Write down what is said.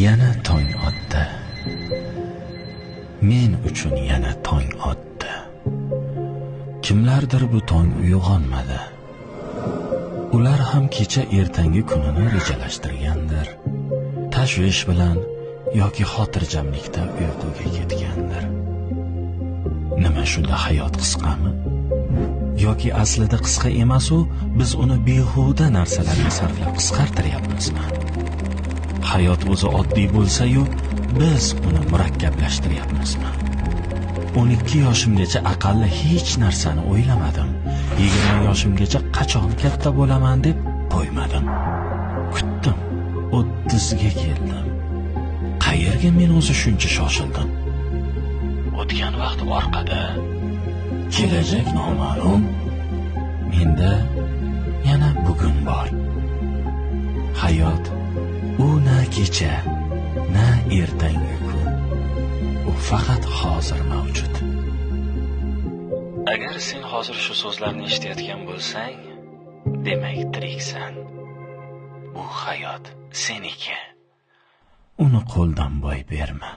Yana tong otdi. Men uchun yana tong otdi. Kimlardir bu tong uyg'onmadi. Ular ham kecha ertangi kunini rejalashtirgandir. Tashvish bilan yoki xotirjamlikda uyquga ketgandir. Nima shunda hayot qisqami? Yoki aslida qisqa emas u, biz uni behuda narsalarga sarflab qisqartiryapmizmi? Hayot o'zi oddiy bo'lsa-yu, biz uni murakkablashtiryapmizmi? 12 yoshimgacha aqalli hech narsani o'ylamadim. 20 yoshimgacha qachon katta bo'laman deb qo'ymadim. Kutdim. 30 ga keldim. Qayerga men o'zi shuncha shoshildim? O'tgan vaqt orqada, kelajak noma'lum. Menda yana bugun bor. Hayot u na kecha, na ertangi kun. U faqat hozir mavjud. Agar sen hozir shu so'zlarni eshitayotgan bo'lsang, demak tiriksan. Bu hayot seniki. Uni qo'ldan boy berma.